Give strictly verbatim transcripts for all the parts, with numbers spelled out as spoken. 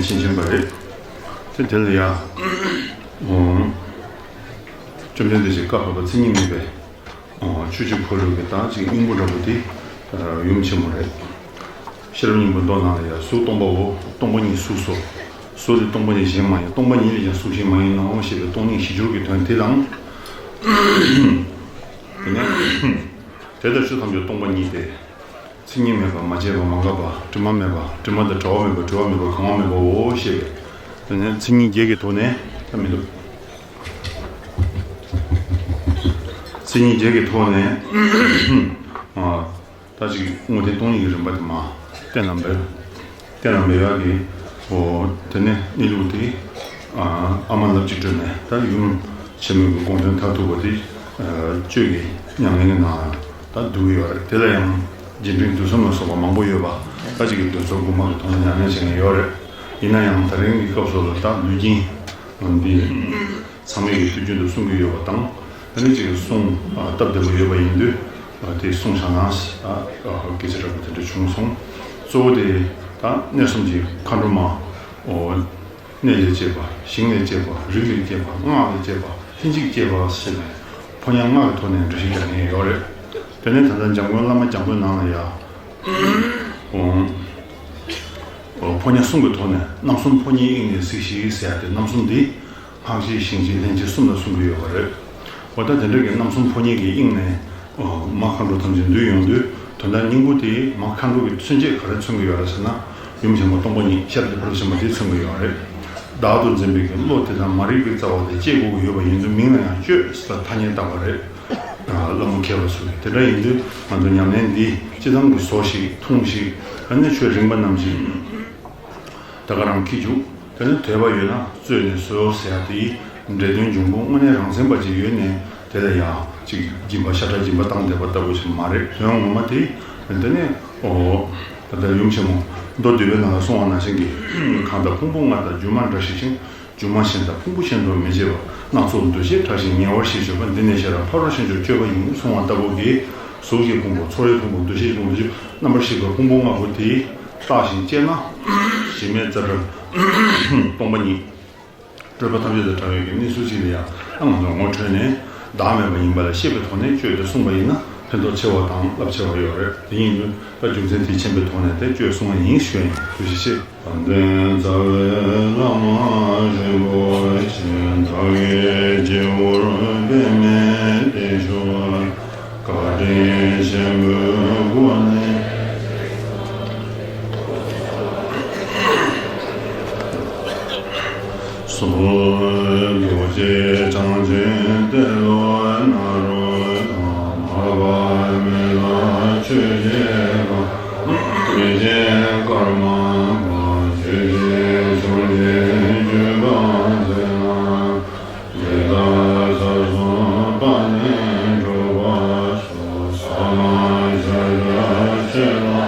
ཕྱིན་ཕྱིན་པ་རེད། དེ་དེ་ལ་ཡ། ཨོ། བཅོམ་ལྡན་འདས་ཀྱིས་བཀའ་ཕབ་པ་མཚན་ཉིད་མེད་པའི། ཨོ། ཆོས་ཀྱི་འཁོར་ལོ་གི་ད་ཅིག་སྙིང་པོ་འདྲ་པོ་དེ་ཡུམ་ཆེན་མོ་རེད། ཤེས་རབ་སྙིང་པོའི་མདོ་ནང་ལ་ཡང་གཟུགས་སྟོང་པའོ། སྟོང་པ་ཉིད་གཟུགས་སོ། གཟུགས་དེ་སྟོང་པ་ཉིད་གཞན་མ་ཡིན། སྟོང་པ་ཉིད་ལས་ཀྱང་གཟུགས་གཞན་མ་ཡིན་ནོ་ཞེས་པའི་སྟོང་ཉིད་གཞི་སྦྱོར་གྱི་དོན་དེ་དང་། དེ་ནས་དེ་ལྟར་ཆོས་ཐམས་ཅད་སྟོང་པ་ཉིད་དེ། མཚན་ཉིད་མེད་པ། མ་སྐྱེས་པ། མ་འགགས་པ། དྲི་མ་མེད་པ། དྲི་མ་དང་བྲལ་བ་མེད་པ། བྲི་བ་མེད་པ། གང་བ་མེད་པའོ་ཞེས་པའི། དེ་ནས་མཚན་ཉིད་བརྒྱད་ཀྱི་ཐོག་ནས་ད་མི་འདུག་མཚན་ཉིད་བརྒྱད་ཀྱི་ཐོག་ནས། ཨ། ད་ཅིག་དངོས་བསྟན་སྟོང་ཉིད་ཀྱི་རིམ་པ་དེ་མར་བསྟན་ལ་འབད། བསྟན་ལ་འབད་ཡག་གི། ཨོ། དེ་ནས་གནས་ལུགས་དེ། ཨ། ཨ་མ་ལབ་ཅིག་སྤྲོད་ནས་ད་ཡུམ་ཆེན་མོའི་གི་དགོངས་དོན་མཐར་ཐུག་པ་དེ། ཨ། གཅོད་ཀྱི་ཉམས་ལེན་གྱི་ནང་ད་འདུས་ཡོད་རེད། དེ་ལ་ཡང་རྗེས་དྲན་བསྡུས་གསུམ་ལ་སོགས་པ་མང་པོ་ཡོད་པ། ད་ཅིག་གི་འདུས་ཚོགས་དགོངས་པ་གི་ཐོག་ནས་ཉམས་ལེན་བྱེད་མཁན་ཡོད་རེད། ཡིན་ན་ཡང་ད་རིང་གི་སྐབས་སུ་ལ་ད་ལུས་རྒྱུན་འདི། ཚང་མས་ཀྱི་ཐུགས་རྒྱུན་དུ་གསུང་གི་ཡོད་པ་དང་། ད་ནི་ཅིག་གསུང་སྟབས་བདེ་པོ་ཡོད་པ་ཡིན་དུས། དེ་གསུང་བཞག་ན་སྐད་ཆ་འདྲ་པོ་དེ་འདྲ་བྱུང་སོང་། གཙོ་བོ་དེ་ད་གནས་གསུམ་གྱི་མཁའ་འགྲོ་མ། ཨོ། གནས་ལས་སྐྱེས་པ། ཞིང་ལས་སྐྱེས་པ། རིགས་ལས་སྐྱེས་པ། སྔགས་ལས་སྐྱེས་པ། ལྷན་ཅིག་སྐྱེས་པ་ཞེས་ནས་ཕོ་ཉ་ལྔ་གི་ཐོག་ནས་འགྲེལ་བཤད་རྒྱག་མཁན་ཡོད་རེད། དེ་ནས་ད་ལྟ་འཇམ་མགོན་བླ་མ་རྒྱལ་པོའི་ནང་ལ་ཡ། ཨོ། ཕོ་ཉ་གསུམ་གྱི་ཐོག་ནས་རྣམ་གསུམ་ཕོ་ཉའི་དབྱིངས་ནས་གཟིགས་ཤིག་ཟེར་ཡ་དེ། རྣམ་གསུམ་འདི་སྔགས་བཞི་ཞིང་བཞི་ལྷན་ཅིག་གསུམ་ལ་གསུང་གི་ཡོད་པ་རེད། འོ་ད་དེ་འདྲ་གི་རྣམ་གསུམ་ཕོ་ཉའི་གི་དབྱིངས་ནས། ཨོ། མ་མཁའ་འགྲོ་ཐམས་ཅད་འདུས་ཡོང་དུས། དོན་དག་སྙིང་པོ་དེ་མ་མཁའ་འགྲོ་གི་མཚོན་བྱེད་ག་རེ་མཚོན་གི་ཡོད་རེད་ཟེར་ན། ཡུམ་ཆེན་མོ་སྟོང་པ་ཉིད་ཤེས་རབ་ཀྱི་ཕ་རོལ་ཏུ་ཕྱིན་པ་དེ་མཚོན་གི་ཡོད་རེད། བདག་ཏུ་འཛིན་པའི་གི་བློ་དེ་དང་མ་རིག་པའི་རྩ་བ་དེ་བཅད་དགོས་ཀྱི་ཡོད་པ་ཡིན་ཚུལ་མིང་ལ་ཡང་གཅོད་ཟེར་ལ་ཐ་སྙད་བཏགས་པ་རེད། བླ་མ་མཁས་པ་ཚོས་དེ་འདྲ་ཡིན་དུས་ང་ཚོ་ཉམས་ལེན་འདི་སྤྱི་བཏང་གི་བཟོ་ཞིག་འཐུང་ཞིག་ཨ་ནི་ཆོས་རིག་པ་རྣམས་ཀྱིས་ད་ག་རང་འཁྱེར་རྒྱུག་དེ་ནི་དད་པ་ཡོད་ན་རྩོད་ནས་བཟོ་ཟེར་ཡ་དེའི་འབྲས་དོན་འབྱུང་པོ་དངོས་གནས་རང་མཚན་པ་ཅིག་ཡོད་ནས། དེ་ལ་ཡང་ཅིག་སྦྱིན་པ་ཤ་ཁྲག་སྦྱིན་པ་བཏང་བསྡད་པ་ལྟ་བུ་ཞིག་མ་རེད། དོན་ངོ་མ་དེ། དེ་ནི། ཨོ། ད་ལྟ་ཡུམ་ཆེན་མོ་མདོ་སྡུད་པའི་ནང་ལ་གསུངས་པ་ནང་བཞིན་གྱི། གང་དག་ཕུང་པོ་ལྔ་དང་སྒྱུ་མ་འདྲ་ཤེས་ཤིང་། སྒྱུ་མ་གཞན་དག་ཕུང་པོ་གཞན་དུ་མི་བྱེད་པ། སྣ་ཚོགས་འདུ་བྱེད་བྲལ་ཞིང་ཉེ་བར་ཞི་སྤྱོད་པ། འདི་ནི་ཤེས་རབ་ཕ་རོལ་ཕྱིན་མཆོག་སྤྱོད་པ་ཡིན། གསུངས་པ་ལྟ་བུ་གི། གཟུགས་ཀྱི་ཕུང་པོ། ཚོར་བའི་ཕུང་པོ། འདུ་ཤེས་ཀྱི་ཕུང་པོ། རྣམ་པར་ཤེས་པའི་ཕུང་པོ་ལྔ་པོ་དེ་བརྟགས་ཤིང་དཔྱད་ན། གཞི་མེད་རྩ་བྲལ་སྟོང་པ་ཉིད། སྤྲོས་པ་ཐམས་ཅད་དང་བྲལ་བའི་གི་གནས་ཚུལ་ཅིག་ལ་ཡང་ང་ཚོ་ངོ་འཕྲོད་ནས་བདག་མེད་པ་ཡིན་པ་ལ་ཤེས་པའི་ཐོག་ནས་གཅོད་དེ་གསུངས་པ་ཡིན་ན་ཕན་ཐོགས་ཆེ་བ་དང་རླབས་ཆེ་བ་ཡོད་རེད། དེ་ཡིན་དུས་ད་རྒྱུ་མཚན་དེ་མཁྱེན་པའི་ཐོག་ནས་དེ་གཅོད་གསུངས་པ་ཡིན་ཞུ་ཡ་ཡིན། ཐུགས་རྗེ་ཆེ། དཔལ་ལྡན་རྩ་བའི་བླ་མ་རིན་པོ་ཆེ། བདག་གི་སྤྱི་བོར་པདྨའི་སྡེར་བཞུགས་པ། བཀའ་དྲིན་ཆེན་པོའི་སྒོ་ནས། གསུང་རྒྱུད་ཀྱི་བྱང་ཆུབ་ཏེ་ལོ་ནཱ་རོ་དང་། མ་པ་མི་ལ་ཆོས་རྗེ་དང་། མི་ཆེན་ཀརྨ་པ། ཆོས་རྗེ་འབྱུང་ཆེན་ཇོ་བོ་རྗེ་དང་། འདི་དག་ས་སོགས་པ་ནི་གྲུབ་པ་སོགས། ས་ལམ་ཤཱཀྱ་ཆོས་ལ་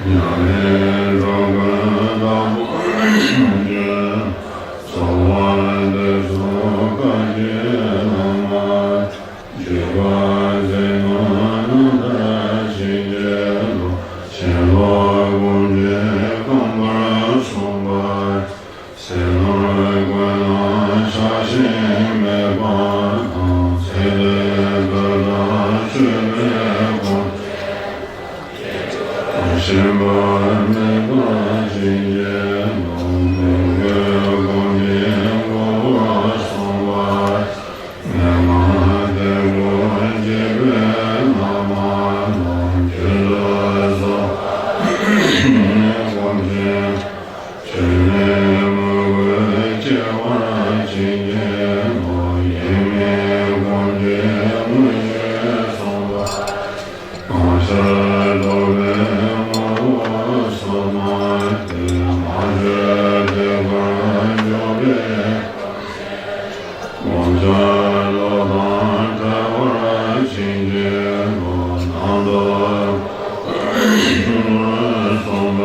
ཉམས་ལེན་འགྲོ་ཀུན་དག་པོ་འབྱོན། རྩ་བ་འདི་སོགས་བཀའ་བརྒྱུད་བླ་མ། འཇུག་པ་མཛད་ནོ་རྣམ་ཐར་བྱིན་གྱིས་རློབས། ཕྱིར་ལོག་སྒོམ་ཆེན་རྐང་པར་སོན་པ། ཟས་ནོར་ཀུན་ལ་ཆགས་ཞེན་མེད་པ་དང་། ཚེ་འདིར་བདག་ལ་སྤྱོད་པའི་གོ་འཕང་ཞེན་པ་མེད་པར་བྱིན་གྱིས་རློབས། མོས་གུས་སྒོམ་ཆེན་མགོན་པོར་སོན་པ། མན་ངག་དོན་ཀུན་འབྱེད་པའི་བླ་མ་ལ། རྒྱུན་དུ་སོགས་སྒོམ་ཆེན། ཆོས་ནི་མོས་གུས་སྐྱེ་བར་བྱིན་གྱིས་རློབས། ཡེངས་མེད་སྒོམ་ཆེན་མངོན་སྤྱོད་སོགས། གང་ཤར་རྟོགས་པའི་ངོ་བོ་སོ་མ་སྟེ། མ་བཅོས་ཐེག་པར་འཇོག་པའི་སྒོམ་ཆེན། སྒོམ་ཆེན་བློ་དང་བྲལ་བར་བྱིན་གྱིས་རློབས། ནང་དུ་སོང་པ།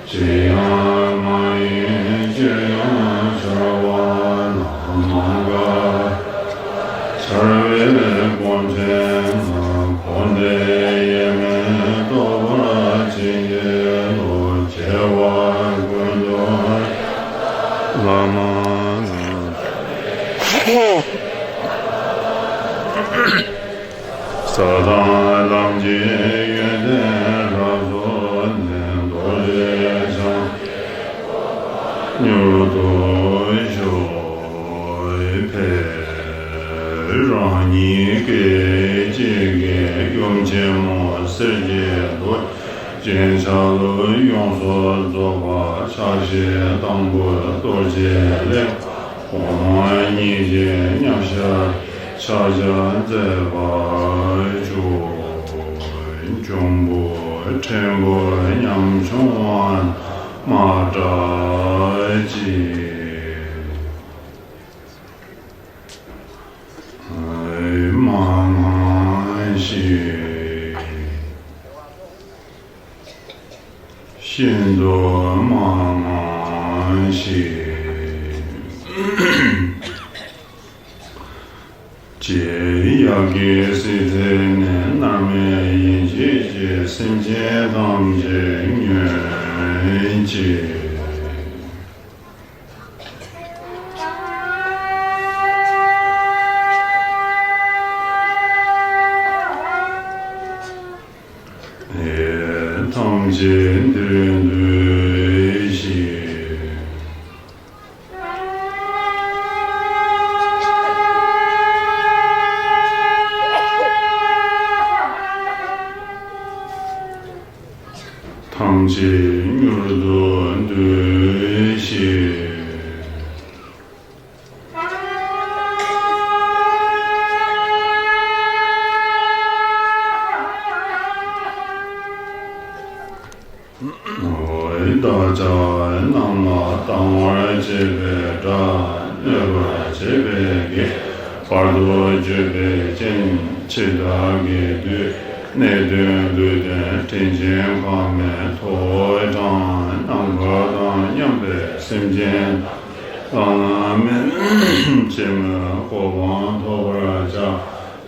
ཅི་ཡང་མ་ཡིན་ཅིར་ཡང་ཤར་བ་ན། བླ་མ་ལ། ས་དང་ལམ་གྱི་ཡོན་ཏན་རབ་རྫོགས་ནས། རྡོ་རྗེ་འཆང་མྱུར་དུ་ཞུགས་པའི་ཕྱིར། རང་ཉིད་སྐད་ཅིག་གིས་ཡུམ་ཆེན་མོ་གསེར་གྱི་རྡོ་རྗེ་འཆང་ལུགས་ཡོངས་སུ་རྫོགས་པ་ཕྱག་བཞེས་དང་པོའི་རྡོ་རྗེ་གླེགས་བམ་གཉིས་ཀྱི་མཉམ་གཞག་ཕྱག་རྒྱ་མཛད་པ་བཅུ། འབྱུང་པོ་ཕྲན་བུ་ཉམ་ཆུང་བ་རྣམས་མ་སྐྲག་ཅིག། མ་དངངས་ཤིག། ཤིན་ཏུ་མ་དངངས་ཤིག། ཅེས་ཡབ་ཀྱི་སྲིད་རྩེ་ནས་མནར་མེད་ཡེ་ཤེས་ཀྱི་སེམས་ཅན་ཐམས་ཅད་ཉོན་ཅིག། ཐམས་ཅད་འདིར་འདུས་ཤིག། ཐམས་ཅད་མྱུར་དུ་འདུས་ཤིག། བདག་ཅག་རྣམས་ལ་གཏང་བར་བྱེད་པའི་དགྲ། གནོད་པར་བྱེད་པའི་བགེགས། བར་དུ་གཅོད་པའི་རྐྱེན། འཆི་བདག་གི་བདུད། ནད་གདོན་ལུས་གདོན་དྲིན་ཅན་ཕ་མའི་ཐོ་འཕྲང་ནམ་མཁའ་དང་མཉམ་པའི་སེམས་ཅན་བླ་ན་མེད་པའི་ཆེན་མོའི་གོ་འཕང་ཐོབ་པར་བྱ།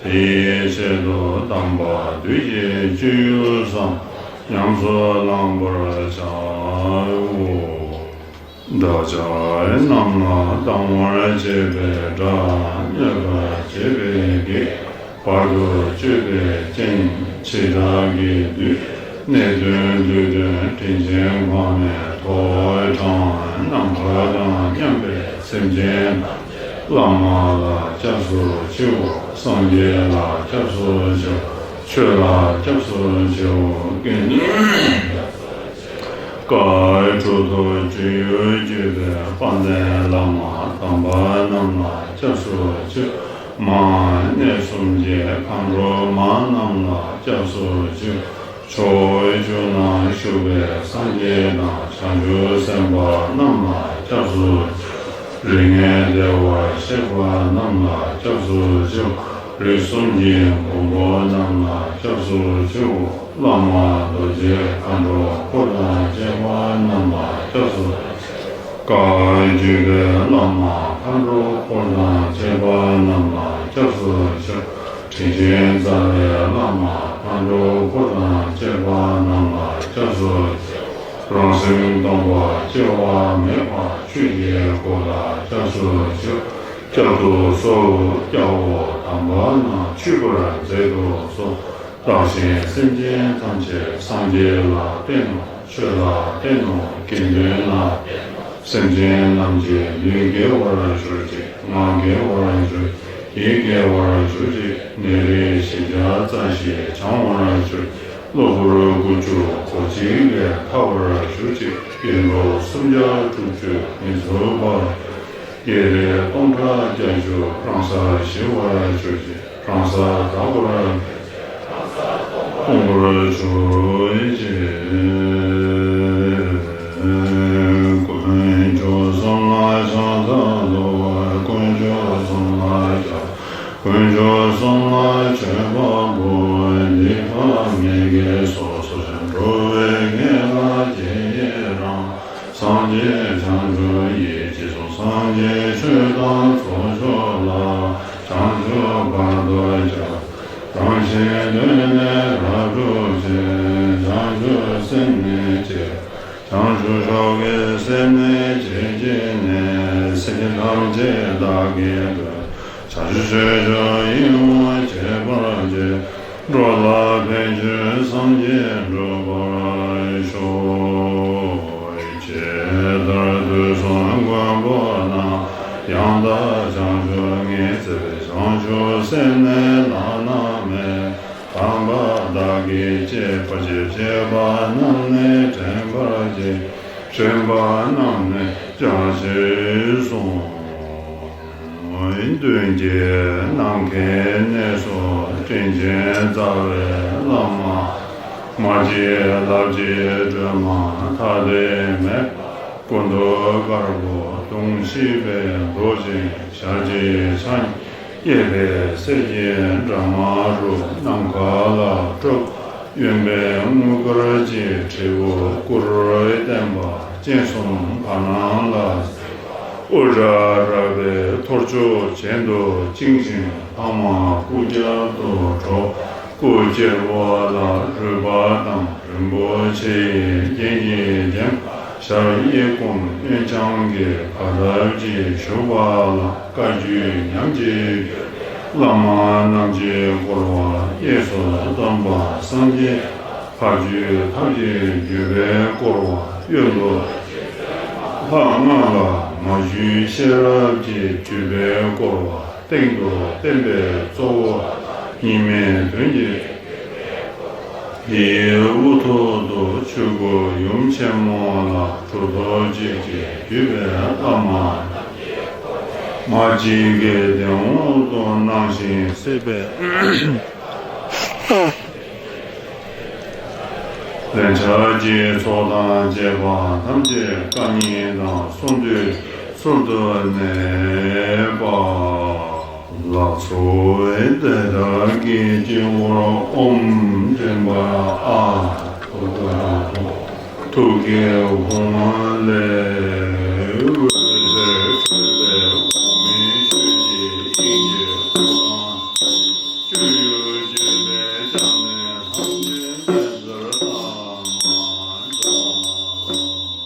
དེའི་ཆེད་དུ་དམ་པ་བདུད་ཀྱི་སྤྱོད་ཡུལ་བསམ་ཉམས་སུ་བླང་བར་བྱའོ། བདག་ཅག་རྣམས་ལ་གཏང་བར་བྱེད་པའི་དགྲ། གནོད་པར་བྱེད་པའི་བགེགས། བར་དུ་གཅོད་པའི་རྐྱེན། འཆི་བདག་གི་བདུད། ནད་གདོན་ལུས་གདོན་དྲིན་ཅན་ཕ་མའི་ཐོ་འཕྲང་ནམ་མཁའ་དང་མཉམ་པའི་སེམས་ཅན་བླ་མ་ལ་སྐྱབས་སུ་མཆིའོ། སངས་རྒྱས་ལ་སྐྱབས་སུ་མཆིའོ། ཆོས་ལ་སྐྱབས་སུ་མཆིའོ། ཀུན་དཀའ་བའི་གྲོགས་སུ་སྤྱོད་ཡུལ་གྱུར་པའི་དཔལ་ལྡན་བླ་མ་དམ་པ་རྣམས་ལ་སྐྱབས་སུ་མཆིའོ། མར་གནས་གསུམ་གྱི་མཁའ་འགྲོ་མ་རྣམས་ལ་སྐྱབས་སུ་མཆིའོ། ཕྱོགས་བཅུ་ན་བཞུགས་པའི་སངས་རྒྱས་དང་བྱང་ཆུབ་སེམས་དཔའ་རྣམས་ལ་སྐྱབས་སུ་མཆིའོ། རིགས་ལྔའི་བདེ་བར་གཤེགས་པ་རྣམས་ལ་སྐྱབས་སུ་མཆིའོ། རིགས་གསུམ་གྱི་མགོན་པོ་རྣམས་ལ་སྐྱབས་སུ་མཆིའོ། བླ་མ་རྡོ་རྗེ་མཁའ་འགྲོ་འཁོར་དང་བཅས་པ་རྣམས་ལ་སྐྱབས་སུ་མཆིའོ། བཀའ་བརྒྱུད་པའི་བླ་མ་མཁའ་འགྲོ་འཁོར་དང་བཅས་པ་རྣམས་ལ་སྐྱབས་སུ་མཆིའོ། དྲིན་ཅན་རྩ་བའི་བླ་མ་མཁའ་འགྲོ་འཁོར་དང་བཅས་པ་རྣམས་ལ་སྐྱབས་སུ་མཆིའོ། རང་སེམས་སྟོང་པ་སྐྱེ་བ་མེད་པ་ཆོས་ཀྱི་སྐུ་ལ་སྐྱབས་སུ་མཆིའོ། བསྐྱབ་ཏུ་གསོལ། སྐྱབས་འོག་དམ་པ་རྣམས་མཆོད་པར་མཛད་དུ་གསོལ། བདག་གཞན་སེམས་ཅན་ཐམས་ཅད་སངས་རྒྱས་ལ་བསྟེན་ནོ། ཆོས་ལ་བསྟེན་ནོ། དགེ་འདུན་ལ་བསྟེན་ནོ། སེམས་ཅན་རྣམས་ཀྱི་ལུས་དགེ་བར་གྱུར་ཅིག། ངག་དགེ་བར་གྱུར་ཅིག། ཡིད་དགེ་བར་གྱུར་ཅིག། ནད་རིགས་བཞི་བརྒྱ་རྩ་བཞི་བྱང་བར་གྱུར་ཅིག། གློ་བུར་དགུ་བཅུ་གོ་གཅིག་ལས་ཐར་བར་གྱུར་ཅིག། སྐྱེ་འགྲོ་སུམ་བརྒྱ་དྲུག་ཅུ་མི་ཚུགས་པར། བགེགས་རིགས་སྟོང་ཕྲག་བརྒྱད་ཅུ་རང་སར་ཞི་བར་གྱུར་ཅིག། རང་སར་དག་པར། སྟོང་པར་གྱུར་ཅིག། དཀོན་མཆོག་གསུམ་ལ་ཕྱག་འཚལ་ལོ། དཀོན་མཆོག་གསུམ་ལ་སྐྱབས། དཀོན་མཆོག་གསུམ་ལ་མཆོད་པ་འབུལ། འདི་དག་ངེད་ཀྱི་སོ་སོར་འགྲོ་བའི་དགེ་ལ་རྗེས་ཡི་རང་། སངས་རྒྱས་བྱང་ཆུབ་ཡེ་ཤེས་སོགས་སངས་རྒྱས་ཆོས་དང་ཚོགས་མཆོག་ལ། བྱང་ཆུབ་བར་དུ་གྱུར། རང་གཞན་དོན་ནི་རབ་བསྒྲུབ་ཕྱིར། བྱང་ཆུབ་སེམས་ནི་བསྐྱེད། བྱང་ཆུབ་མཆོག་གི་སེམས་ནི་བསྐྱེད་བགྱིས་ནས། ཐམས་ཅད་བདག་གིས་མཛད། བྱང་ཆུབ་སྤྱོད་མཆོག་ཡིད་འོང་སྤྱད་པར་བགྱི། འགྲོ་ལ་ཕན་ཕྱིར་སངས་རྒྱས་འགྲུབ་པར་ཤོག། ཇི་ལྟར་དུས་གསུམ་མགོན་པོ་རྣམས། ཡང་དག་བྱང་ཆུབ་ངེས་བརྩེ་བའི། བྱང་ཆུབ་སེམས་ནི་བླ་ན་མེད། དམ་པ་བདག་གིས་བསྐྱེད་པར་བགྱི། བསྐྱེད་པ་རྣམས་ནི་དྲན་པར་བགྱི། དྲན་པ་རྣམས་ནི་བསྐྱར་ཕྱིར་གསུངས། མདུན་གྱི་ནམ་མཁའི་གནས་སུ། དྲིན་ཅན་རྩ་བའི་བླ་མ། མ་སྐྱེས་ལྷ་བརྒྱའི་སྒྲོན་མ་ཐ་དད་མེད། སྐུ་མདོག་དཀར་པོ་དུང་ཞེས་པའི་མདོག་ཅན། ཞལ་གཅིག་ཕྱག་གཡས་པས་གསེར་གྱི་འདྲ་མ་དྲུག་ནམ་མཁའ་ལ་འཕྲོ། གཡོན་པས་དངུལ་དཀར་གྱི་དྲིལ་བུ་དཀུར་བརྟེན་པ། སྤྱན་གསུམ་བར་སྣང་ལ་གཟིགས་པ། དབུ་སྐྲ་རལ་པའི་ཐོར་ཅོག་གྱེན་དུ་བཅིངས་ཤིང་ལྷག་མ་སྐུ་རྒྱབ་ཏུ་གྲོལ། སྐུ་སྤྱི་བོ་ལ་རུས་སྦལ་དང་རིན་པོ་ཆེ་ཡིས་རྒྱན་གྱིས་བརྒྱན། ཞབས་གཡས་བསྐུམ་གཡོན་བརྐྱང་གི་གར་སྟབས་ཀྱིས་བཞུགས་པ་ལ། བཀའ་བརྒྱུད་ཉམས་ཀྱི་བླ་མ་རྣམས་ཀྱིས་བསྐོར་བ། གཡས་སུ་སྟོན་པ་སངས་རྒྱས། ཕ་རྒྱུད་ཐབས་ཀྱི་བརྒྱུད་པས་བསྐོར་བ། གཡོན་དུ་ལྷ་ལྔ་ལ་མ་གྱུར་ཤེས་རབ་ཀྱི་བརྒྱུད་པས་བསྐོར་བ། སྟེང་དུ་བསྟན་པའི་གཙོ་བོ་གཉིས་མེད་དོན་གྱི། དེའི་དབུ་ཐོག་ཏུ་ཆོས་སྐུ་ཡུམ་ཆེན་མོ་ལ། གྲུབ་ཐོབ་རྗེ་བཀའི་བརྒྱུད་པའི་བླ་མ། མ་གཅིག་གི་གདན་འོག་ཏུ་སྣང་ཞིང་སྲིད་པའི། ལན་ཆགས་ཀྱི་ཚོགས་དང་བཅས་པ་ཐམས་ཅད་བཀའ་ཉན་དང་གསུང་ཐོས་ཚུལ་དུ་གནས་པ་ལ། འཚོ་བའི་བདེ་ཐབས་ཀྱི་དཀྱིལ་འཁོར་ཨོཾ་དྲན་པ་ཨ། ཐུགས་ཀའི་ཧཱུྃ་ལས་འོད་ཟེར་འཕྲོས་པས་འོག་མིན་ཆོས་ཀྱི་དབྱིངས་ཀྱི་སྐུ་དང་སྤྱོད་ཡུལ་བརྗོད་པས་ཀྱང་ནི་ཐམས་ཅད་མཉེས་པར་བསམ་མ་ཐག།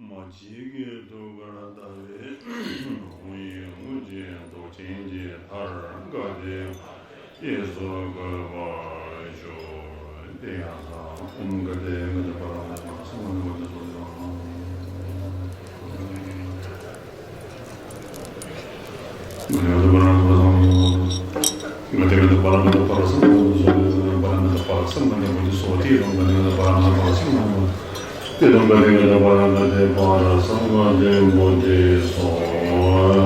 མ་གཅིག་གིས་ཐུགས་ཀར་ལྟ་བའི། ཧཱུྃ་ཡིག་དངོས་ཀྱི་མདོག་ཅན་གྱི་མཐར་བཀའ་དྲིན་གྱིས་སུ་གུས་པར་ཞུ། དེ་ཡང་དང་ཨོཾ་ག་དེ་མི་དེ་པ་ར་མ་དེ་པ་ར་སམ་མ་དེ་པ་དེ་སོ་དེ་རང་། མ་དེ་མི་དེ་པ་ར་མ་དེ་པ་ར་སམ་མ་དེ་པ་དེ་སོ་དེ་པ་ར་མ་དེ་པ་ར་སམ་མ་དེ་པ་དེ་སོ་དེ་རང་མ་དེ་མི་དེ་པ་ར་མ་དེ་པ་ར་སམ་མ་དེ། དེ་དང་བདག་ཉིད་ཀྱི་བར་ན་འདོད་པ་ར་སམ་ག་དེ་མོ་དེ་སོ་ཧ།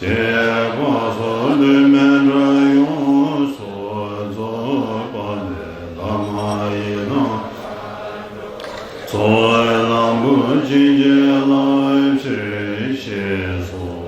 བྱེད་པ་སོགས་ལུས་མེད་དགྲ་ཡོངས་སུ་རྫོགས་པ་ལས་བླ་མ་ཡི་དམ་ཚོགས་གླང་པོ་ཆེ་བརྒྱད་ལ་ཕྱིར་གཤེགས་སོ།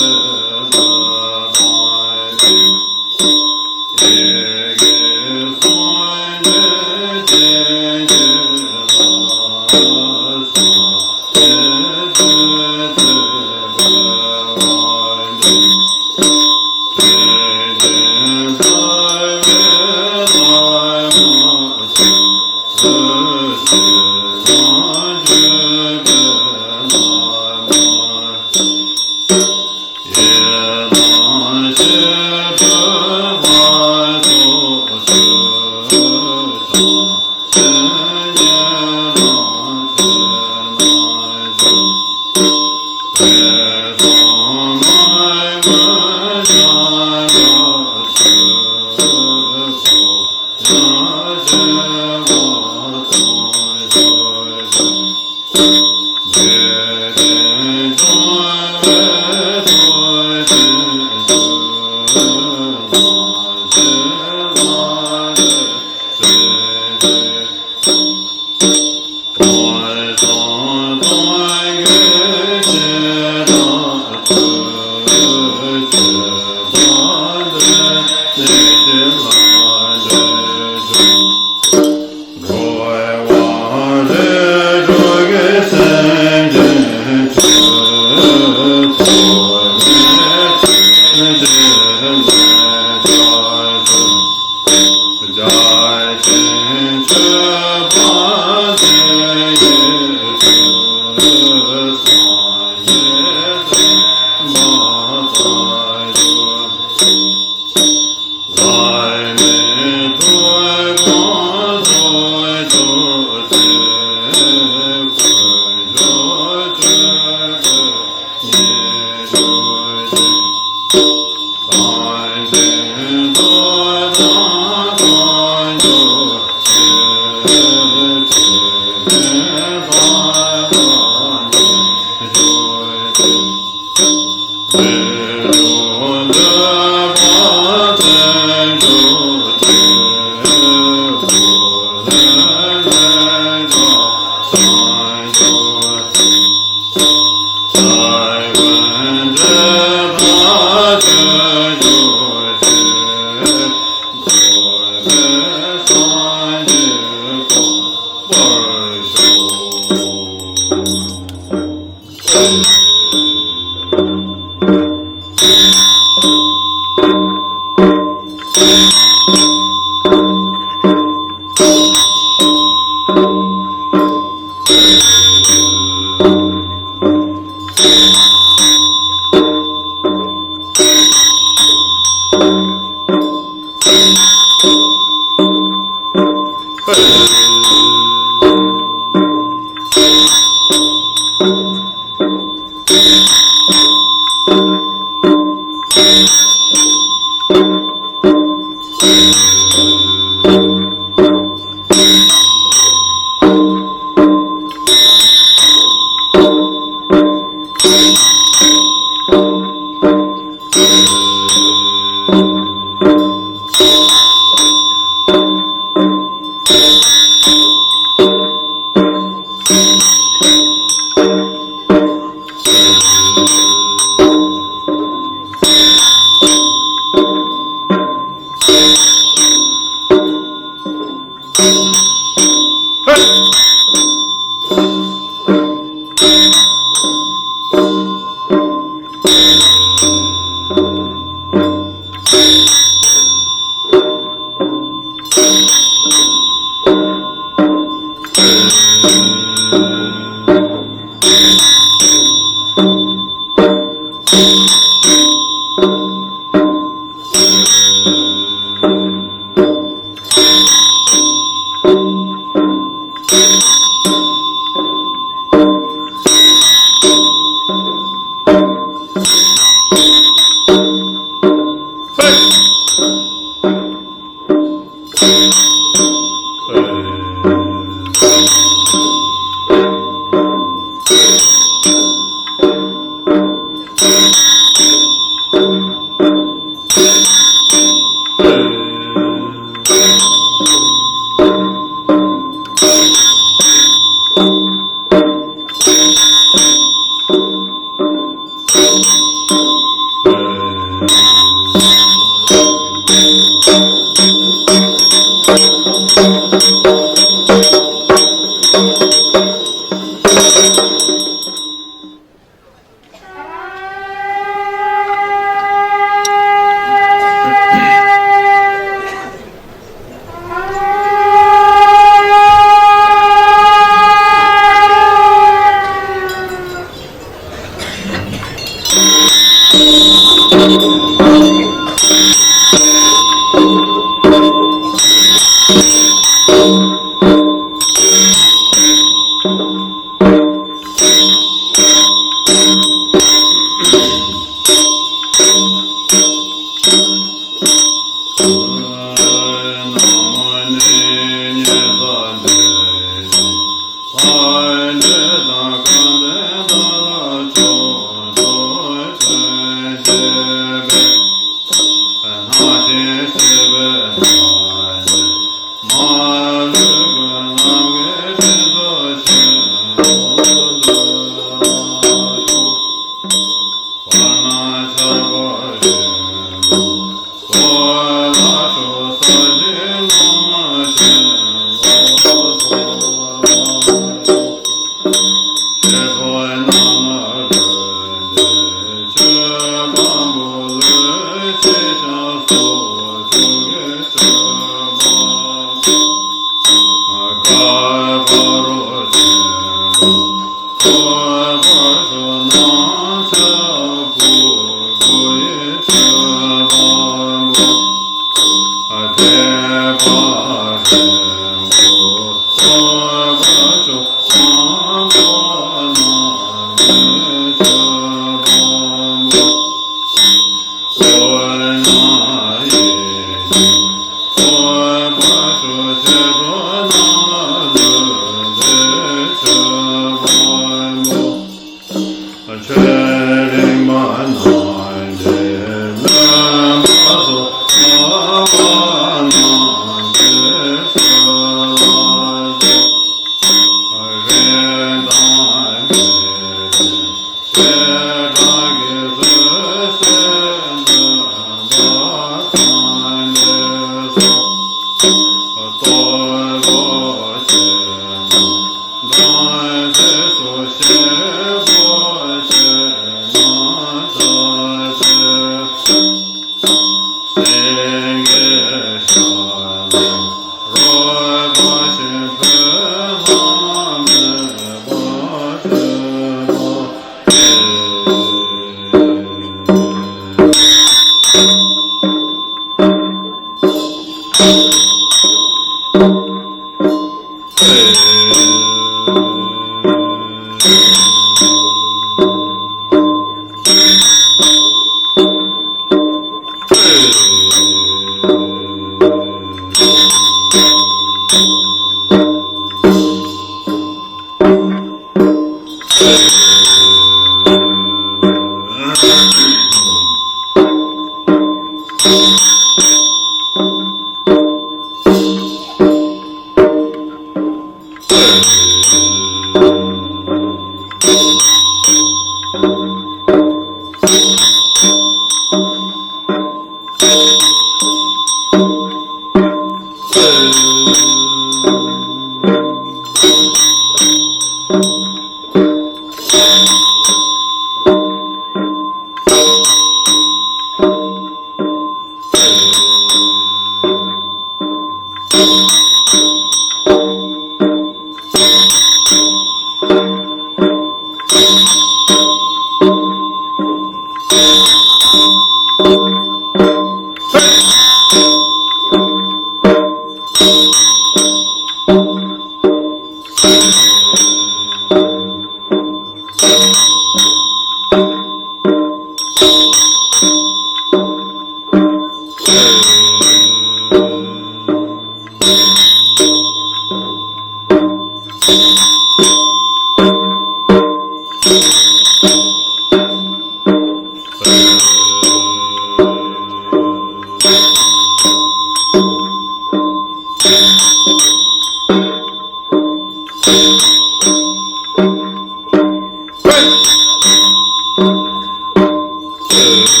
བ་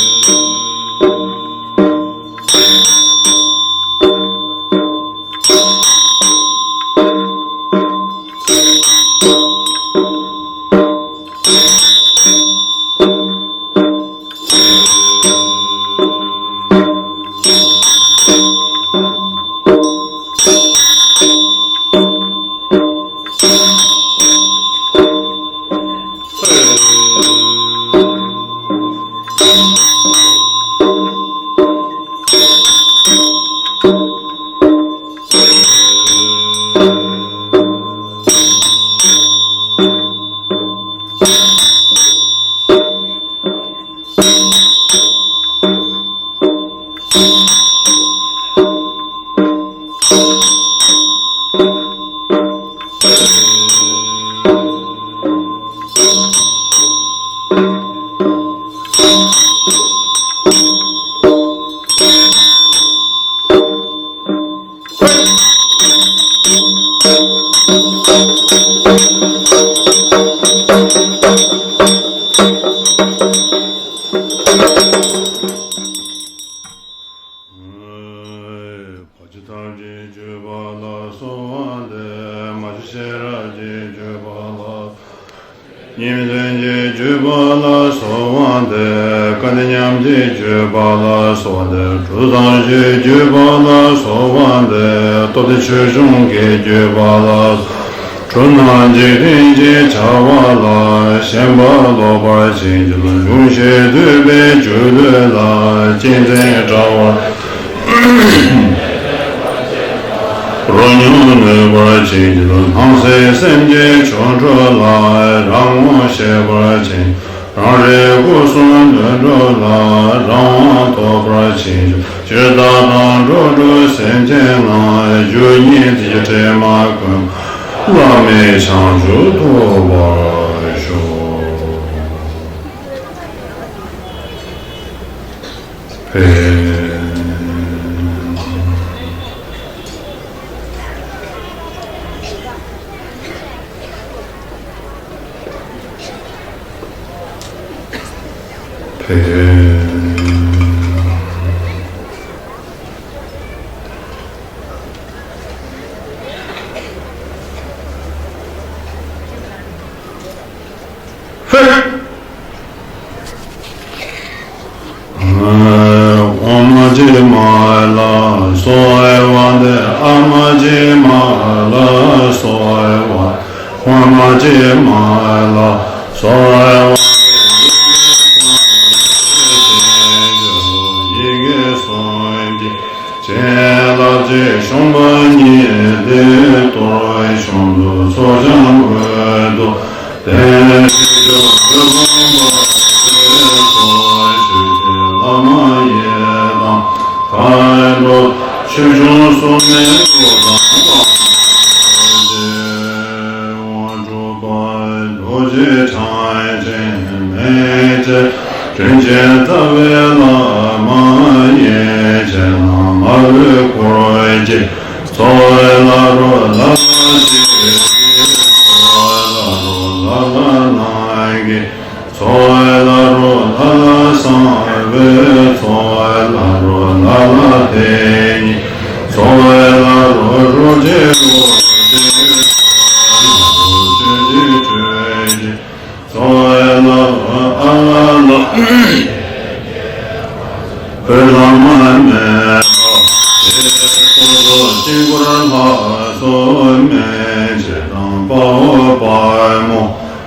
ཇི་ཐམས་ཅད་བརྗོད་པ་ལ་གསོལ་བ་འདེབས། མ་བཅོས་ཤེས་རབ་ཀྱིས་བརྗོད་པ་ལ། ཉིན་མཚན་གྱིས་བརྗོད་པ་ལ་གསོལ་བ་འདེབས། སྐལ་ལྡན་མཉམ་མཇལ་བརྗོད་པ་ལ་གསོལ་བ་འདེབས། གྲུབ་ཐོབ་བརྗོད་པ་ལ་གསོལ་བ་འདེབས། སྟོབས་ལྡན་ཆོས་སྐྱོང་གིས་བརྗོད་པ་ལ། གྲུབ་རྣམས་འཇིག་རྟེན་གྱི་བྱ་བ་ལ། ཞེན་པ་ལོག་པར་བྱིན་གྱིས་རློབས། འབྱུང་བཞི་འདུས་པའི་སྒྱུ་ལུས་ལ། གཅེས་འཛིན་དྲ་བ་རོ་སྙོམས་ནུས་པར་བྱིན་གྱིས་རློབས། སྣང་སྲིད་སེམས་ཀྱི་ཆོ་འཕྲུལ་ལ། རང་ངོ་ཤེས་པར་བྱིན། རང་རིག་སྐུ་གསུམ་ལུས་འགྲུབ་ལ། རང་དབང་ཐོབ་པར་བྱིན་གྱིས། ཇི་ལྟ་དང་འགྲོ་དྲུག་སེམས་ཅན་རྣམས། རྒྱུ་གཉིས་ཚིག་གི་དྲི་མ་ཀུན། བླ་མེད་བྱང་ཆུབ་ཐོབ་པར་ཤོག། ཕན། ཕན། ཧེ། ཨོཾ་ཨ་ཏི་མ་ལ་སྭཱ་ཧཱ། ཨ་མ་ཏི་མ་ལ་སྭཱ་ཧཱ། ཨོཾ་ཨ་ཏི་མ་ལ་སྭཱ་ཧཱ། ཡི་གེ་གསུམ་གྱི་བྱིན་རླབས་ཀྱིས་བྱུང་བ་ཉིད་དེ་གཏོར། གཞོང་དུ་ཚོགས་ཀྱང་འོད་དུ་ལྡན། ཆོས་སྐྱོང་དབུས་དཔང་པོ་ཆོས་ཀྱི་བླ་མ་ཡི་དམ་མཁའ་འགྲོ་ཆོས་སྐྱོང་སྲུང་མའི་སྐུ་དང་དབང་སྒྲུབ་པ་རྡོ་རྗེ་འཆང་ཆེན་མན་ཆད་དྲིན་ཅན་ཐར་པའི་བླ་མ་ཡན་ཆད་རྣམས་མ་ལུས་འཁོར་གྱིས་འཚོ་བའི་བླ་རུང་བླ་མ་ཞིག་གིས་འཚོ་བའི་བླ་རུང་བླ་བླ་རྣམས་ཀྱིས་འཚོ་བའི་བླ་རུང་བླ་བླ་གསང་བའི་འཚོ་བའི་བླ་རུང་བླ་བླ་དེ་ཉིད་འཚོ་བའི་བླ་རུང་རྡོ་རྗེ་རྡོ་རྗེ་འཚོ་བའི་བླ་རུང་ཆོས་ཀྱི་ཆོས་ཀྱི། འཚོ་བའི་བླ་རུང་ཨ་བླ་བླ། བོད་ལྷ་མ་མེད་པ། དེ་སོ་སོ་དཀྱིལ་འཁོར་ལྷ་སོགས་མན་ཆད་དང་དཔའ་བོ་དཔའ་མོ་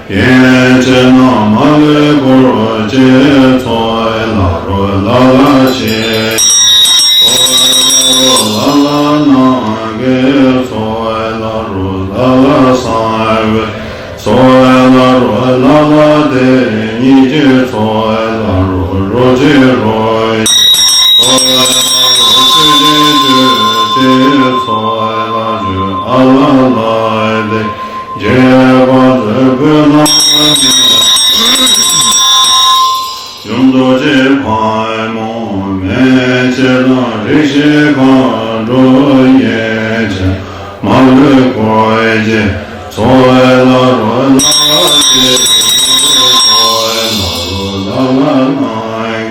ཡན་ཆད་རྣམས་མ་ལུས་འཁོར་གྱིས་འཚོ་བའི་བླ་རུང་བླ་བླ་ཞིག་འཚོ་བའི་བླ་རུང་བླ་བླ་རྣམས་ཀྱིས་འཚོ་བའི་བླ་རུང་བླ་བླ་གསང་བའི། འཚོ་བའི་བླ་རུང་བླ་བླ་དེ་ཉིད་ཀྱིས་འཚོ་བའི་བླ་རུང་རྡོ་རྗེ་རྡོ་རྗེ། འཚོ་བའི་བླ་རུང་ཆོས་ཀྱི་ཆོས་ཀྱི། འཚོ་བའི་བླ་རུང་ཨ་བླ་བླ་དེ་རྗེ་དཔལ་བརྩོན་ཕུན་ཚོགས་མའི་ཡུམ་རྡོ་རྗེ་ཕག་མོ་མན་ཆད་དང་རིགས་བཞི་མཁའ་འགྲོ་ཡན་ཆད་མ་ལུས་འཁོར་གྱིས་འཚོ་བའི་བླ་རུང་བླ་བླ་ཞིག་འཚོ་བའི་བླ་རུང་བླ་བླ་རྣམས་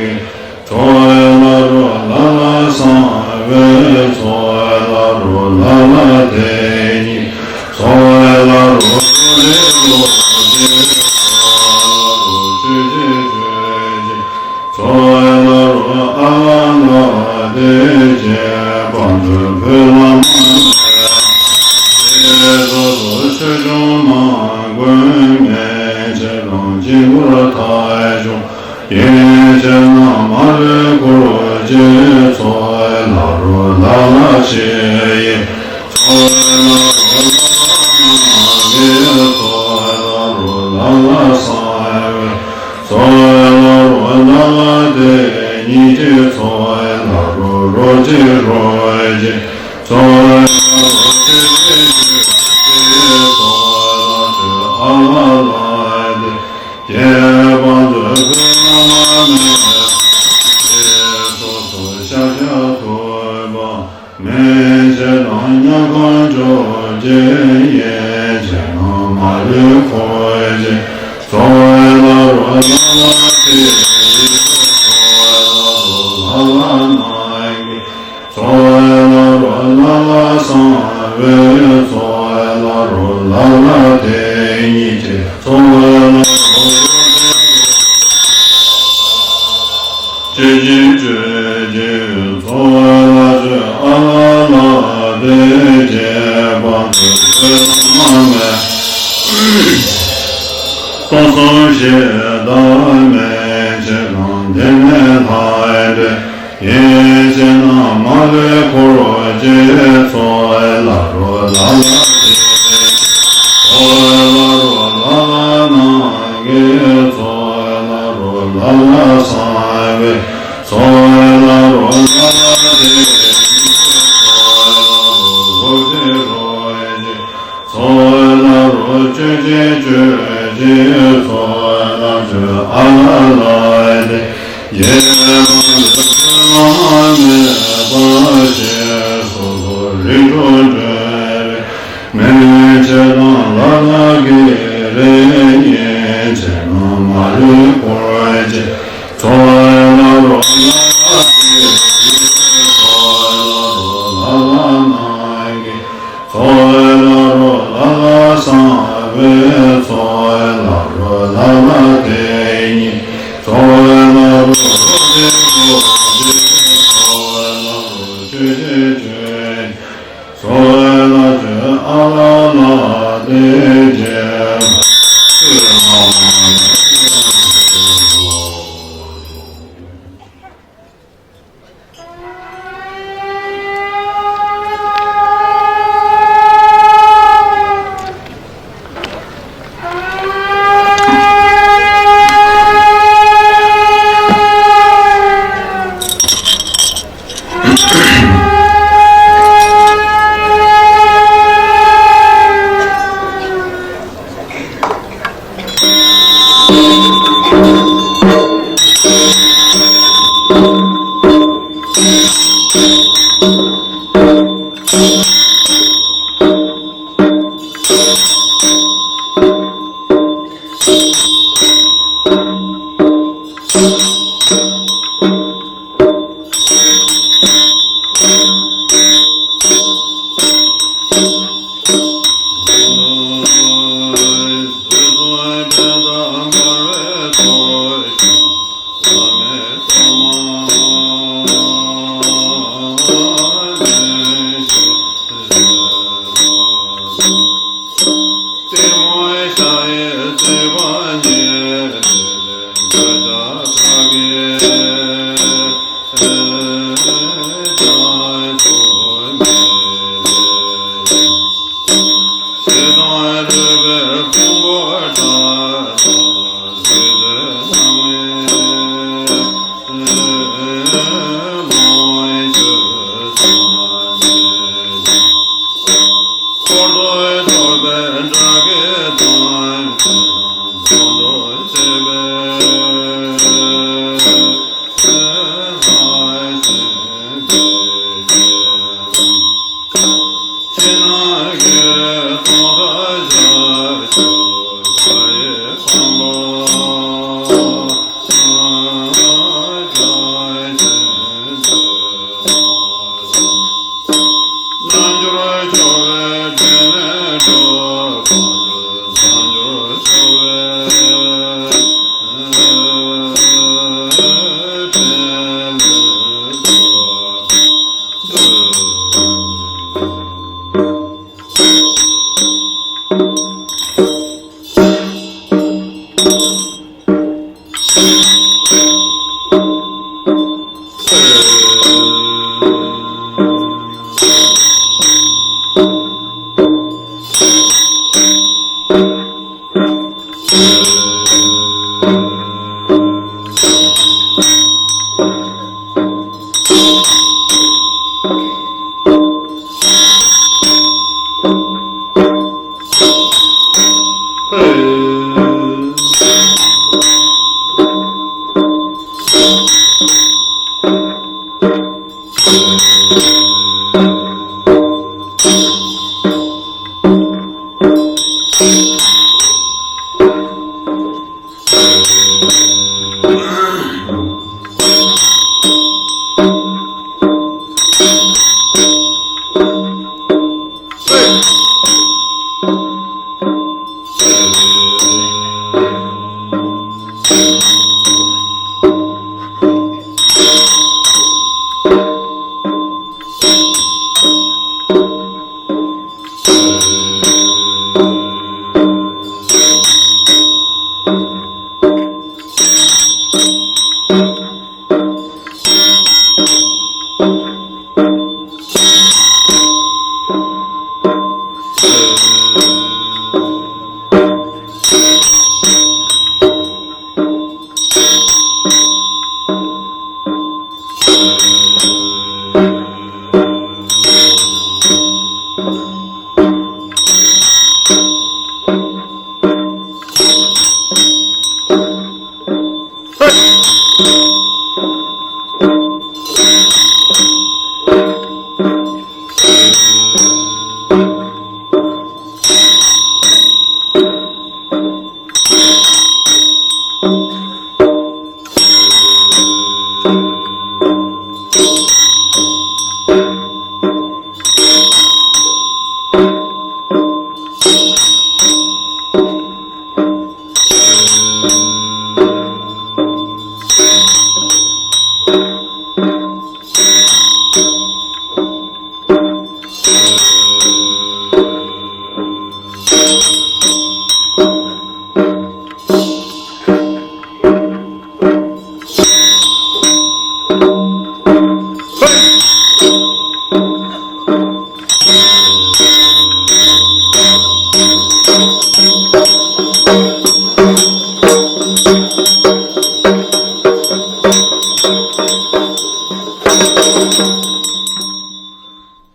སྙིང་རྗེའི་ཚོགས་ལ་རོལ་རོལ་ཅིག་རོལ་ཅིག། ཚོགས་ལ་རོལ་ཅིག་ཅིག་ཅིག། ཚོགས་ལ་ཆོས་ཨ་ལ་ལ་སྟེ། རྒྱས་པ་མཛོད་ཀུན་བླ་མ་མེད་པ་ཞེས་སོ་སོར་ཤཱཀྱ་ཐུབ་པ། མན་ཆད་དང་མཉམ་གང་མགྱོགས་ཀྱིས། ཡན་ཆད་རྣམས་མ་ལུས་འཁོར་བཅས། ཚོགས་ལ་རོལ་ལ་ལ་སྟེ། ཚོགས་ལ་རོལ་ལ་ལ་རྣམས་ཀྱི། ཚོགས་ལ་རོལ་ལ་ལ་གསང་བའི། ཚོགས་ལ་རོལ་ལ་ལ་དེ་ཉིད་ཀྱི། ཚོགས་ལ་རོལ་ལ་ལ་དེ་ཉིད་ཀྱི། སྤྱོད་ཅིང་སྤྱོད་ཅིང་ཚོགས་ལ་སྤྱོད་ཨ་ལ་ལ་སྟེ། རྒྱས་པ་མཛོད་ཀུན་བླ་མ་མེད་པ་ཞེས། སྟོང་གསུམ་ཞེས་བཏགས་མན་ཆད་དང་དེ་ནས་ལྷག་པའི། ཡན་ཆད་རྣམས་མ་ལུས་འཁོར་བཅས། ཚོགས་ལ་རོལ་ལ་ལ་སྟེ། ཚོགས་ལ་རོལ་ལ་ལ་རྣམས་ཀྱི། ཚོགས་ལ་རོལ་ལ་ལ་གསང་བའི། ཚོགས་ལ་རོལ་ལ་ལ་དེ་ཉིད་ཀྱི། ཚོགས་ལ་རོལ་རོལ་ཅིག་རོལ་ཅིག། ཚོགས་ལ་རོལ་སྤྱོད་ཅིང་སྤྱོད་ཅིང་། ཚོགས་ལ་སྤྱོད་ཨ་ལ་ལ་སྟེ། རྒྱས་པ་མཛོད་ཀུན་བླ་མ་མེད་པ་ཞེས་སོ་སོར་རིམ་གྲོ་སྒྲོལ་བའི། མན་ཆད་དང་ལ་དྭགས་ཀྱི་རིགས། ཡན་ཆད་རྣམས་མ་ལུས་འཁོར་བཅས། ཚོགས་ལ་རོལ་ལ་ལ་སྟེ། ཚོགས་ལ་རོལ་ལ་ལ་རྣམས་ཀྱི། ཚོགས་ལ་རོལ་ལ་ལ་གསང་བའི། ཚོགས་ལ་རོལ་ལ་ལ་དེ་ཉིད། ཚོགས་ལ་རོལ་རོལ་ཅིག་རོལ་ཅིག། ཚོགས་ལ་རོལ་སྤྱོད་ཅིང་སྤྱོད་ཅིང་། ཚོགས་ལ་སྤྱོད་ཨ་ལ་ལ་སྟེ། རྒྱས་པ་མཛོད་ཀུན་བླ་མ་མེད་པ་ཞེས་སོ་སོར།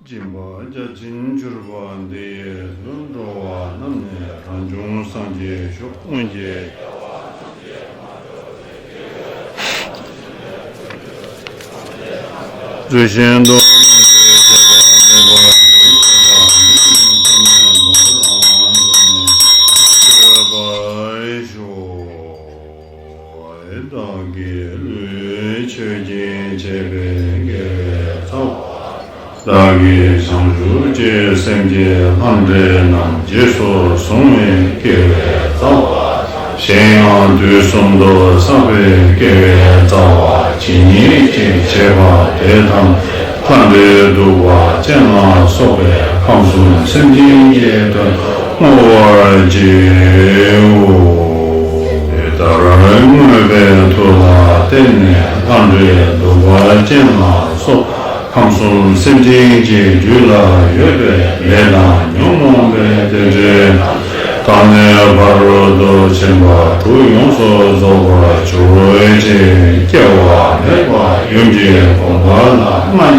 སྦྱིན་པ་བརྒྱ་བྱིན་གྱུར་པ་འདི་ཡིས་ཀྱང་། འགྲོ་བ་རྣམས་ནི་རང་བྱུང་སངས་རྒྱས་ཤོག་སྔོན་གྱི་རྫུས་ཤིང་དུ་སྣང་བའི་ཤེས་པ་མེད་པ་ཉིད་ཆོས་པ་མི་ཤེས་མཚན་མེད་པ་རང་དབང་དུ་ནི་སྤྱོད་པར་ཤོག་བདག་གི་ལུས་མཆོད་ཅིང་བྱས་པའི་དགེ་བའི་རྩ་བ། བདག་གིས་བྱང་ཆུབ་ཀྱི་སེམས་ཀྱི་ལྷ་འདྲེ་རྣམས་རྗེས་སུ་བཟུང་བའི་དགེ་བའི་རྩ་བ། གཞན་ཡང་དུས་གསུམ་དུ་བསགས་པའི་དགེ་བའི་རྩ་བ་ཇི་སྙེད་ཅིག་བྱས་པ་དེ་ཐམས་ཅད་ལྷ་འདྲེ་གདུག་པ་ཅན་ལ་སོགས་པའི་ཁམས་གསུམ་སེམས་ཅན་གྱི་དོན་བསྔོ་བར་བགྱིའོ། དེ་ལྟར་བསྔོས་པའི་མཐུ་ལ་བརྟེན་ནས་ལྷ་འདྲེ་གདུག་པ་ཅན་ལ་སོགས་ཁམས་གསུམ་སེམས་ཅན་གྱི་རྒྱུད་ལ་ཡོད་པའི་ལས་དང་ཉོན་མོངས་པའི་རྟེན་འབྲེལ་རྣམས་ད་ནས་བར་དུ་ཕྱིན་པ་དྲུག་ཡོངས་སུ་རྫོགས་པར་གྱུར་ཅིག་སྐྱེ་བ་མེད་པ་ཡུམ་གྱི་དགོངས་པ་ལ་མངའ།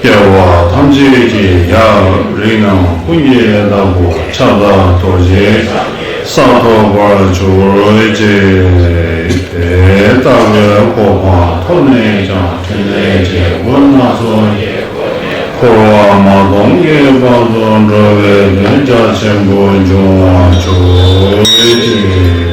སྐྱེ་བ་ཐམས་ཅད་ཀྱི་ཡབ་རིགས་རྣམས་ཀུན་གྱི་བདག་པོ་ཕྱག་བདག་རྡོ་རྗེ་འཆང་ས་ཐོབ་པར་གྱུར་ཅིག་དེ་ལྟ་བུའི་གོ་འཕང་ཐོབ་ནས་ཀྱང་ཕྲིན་ལས་ཀྱི་སྒོ་སྣ་ཚོགས་ཀྱིས་འཁོར་བ་མ་སྟོངས་ཀྱི་བར་དུ་འགྲོ་བའི་དོན་རྒྱ་ཆེན་པོ་འབྱུང་བར་གྱུར་ཅིག་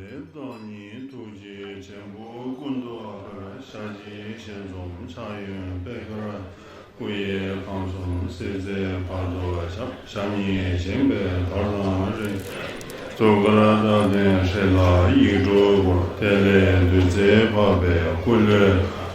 དེ་ལྟར་ཉིད་ཐུགས་རྗེ་ཆེན་པོ་ཀུན་ཏུ་ཕེབས་པའི་ཞལ་གྱི་ཞལ་འཛུམ་ཕྱག་གཡོན་པད་དཀར། སྐུ་ཡི་ཁང་གསུམ་བསིལ་མཛད་བར་དུ་ཞབས། ཞབས་གཉིས་བཞེངས་པའི་དར་དང་རིང་། གཙུག་དཀར་རྟ་སྟེང་ཧྲཱིཿལ་ཡིག་དྲུག་བསྐོར། དེ་ལས་བདུད་རྩི་ཕབ་པའི་སྐུ་ལུས།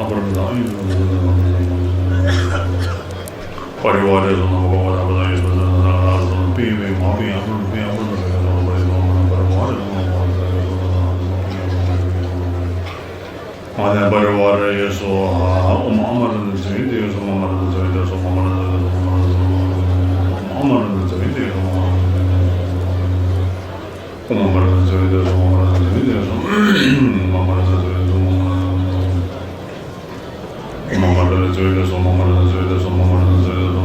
ཨ་པ་ར་མི་ཏང་ཨ་ཡུ། པ་རི་ཝ་རེ་སོ་ན་བ་བ་ར་བ་ད་ཡེ་སོ་ན་ན་ར་སོ་ན་པི་བི་མ་པི་ཨ་པ་ར་པི་ཨ་པ་ར་ན་རེ་སོ་ན་པ་རི་སོ་ན་པ་རི་ཝ་རེ་སོ་ན་བ་བ་ད་ཡེ་སོ་ན་ན་ར་སོ་ན་པི་ཨ་པ་ར་ན་རེ་སོ་ན། ཨོཾ་ཨ་མ་ར་ན་ཛ་ཡེ་ཏེ་ཡེ་སོ་མ་མ་ར་ན་ཛ་ཡེ་ཏེ་ཡེ་སོ་མ་མ་ར་ན་ཛ་ཡེ་ཏེ་ཡེ་སོ་མ་མ་ར་ན་ཛ་ཡེ་ཏེ་ཡེ་སོ་མ་མ་ར་ན་ཛ་ཡེ་ཏེ་ཡེ་སོ། ཨོཾ་ཨ་མ་ར་ན་ཛ་ཡེ་ཏེ་ཡེ་སོ་མ་མ་ར་ན་ཛ་ཡེ་ཏེ་ཡེ་སོ་མ་མ་ར་ན་ཛ་ཡེ་ཏེ་ཡེ་སོ་མ་མ་ར་ན་ཛ་ཡེ་ཏེ་ཡེ་སོ། ཨོཾ་ཨ་མ་ར་ན་ཛ་ཡེ་ཏེ་ཡེ་སོ་མ་མ་ར་ན་ཛ་ཡེ་ཏེ་ཡེ་སོ་མ་མ་ར་ན་ཛ་ཡེ་ཏེ་ཡེ་སོ།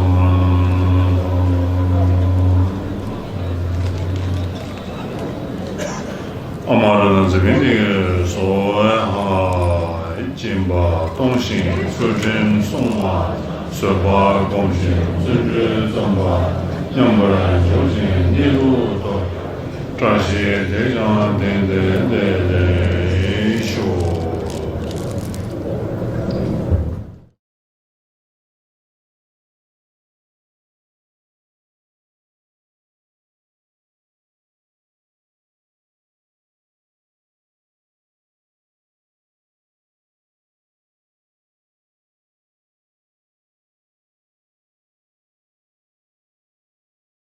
ཨ་མ་ར་ན་ཛ་ཡེ་ཏེ་ཡེ་སོ། ཧ། སྦྱིན་པ་གཏོང་ཞིང་ཚུལ་ཁྲིམས་སྲུང་བ། བཟོད་པ་སྒོམ་ཞིང་བརྩོན་འགྲུས་བརྩམ་པ། མཉམ་པར་འཇོག་ཅིང་གཉིད་ལུགས་ཐོབ། བཀྲ་ཤིས་དེས་ཀྱང་ལྡན་ཏེ་